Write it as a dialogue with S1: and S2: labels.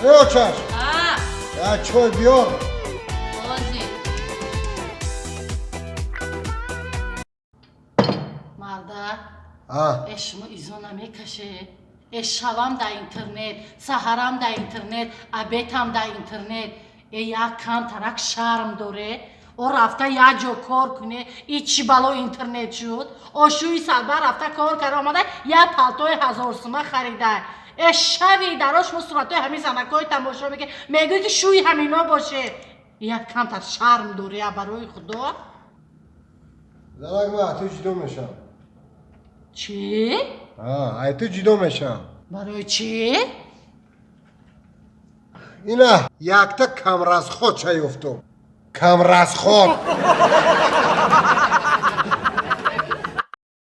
S1: Очаш.
S2: А.
S1: Я чой биёр.
S2: Ози. Марда.
S1: А.
S2: Э, шумо изо намекаше? Э, шавам да интернет, саҳарам да интернет, обедам да интернет. Э, як камтарак шарм доре. О, рафта як ҷо кор куне, и чӣ бало интернет шуд? О, шӯи садба рафта кор карда омада, як палтои 1000 сума харида. Э, шави даро шумо суратҳои ҳамин занакҳои тамошо мекунед, мегӯед, ки шӯи ҳамино боше. Як камтар шарм дорӣ, а, барои Худо.
S1: Занак, ман аз ту ҷудо мешавам.
S2: Чӣ?
S1: Ай ту ҷудо мешавам.
S2: Барои чӣ?
S1: Ина якта камрасход ча ёфтум, камрасход.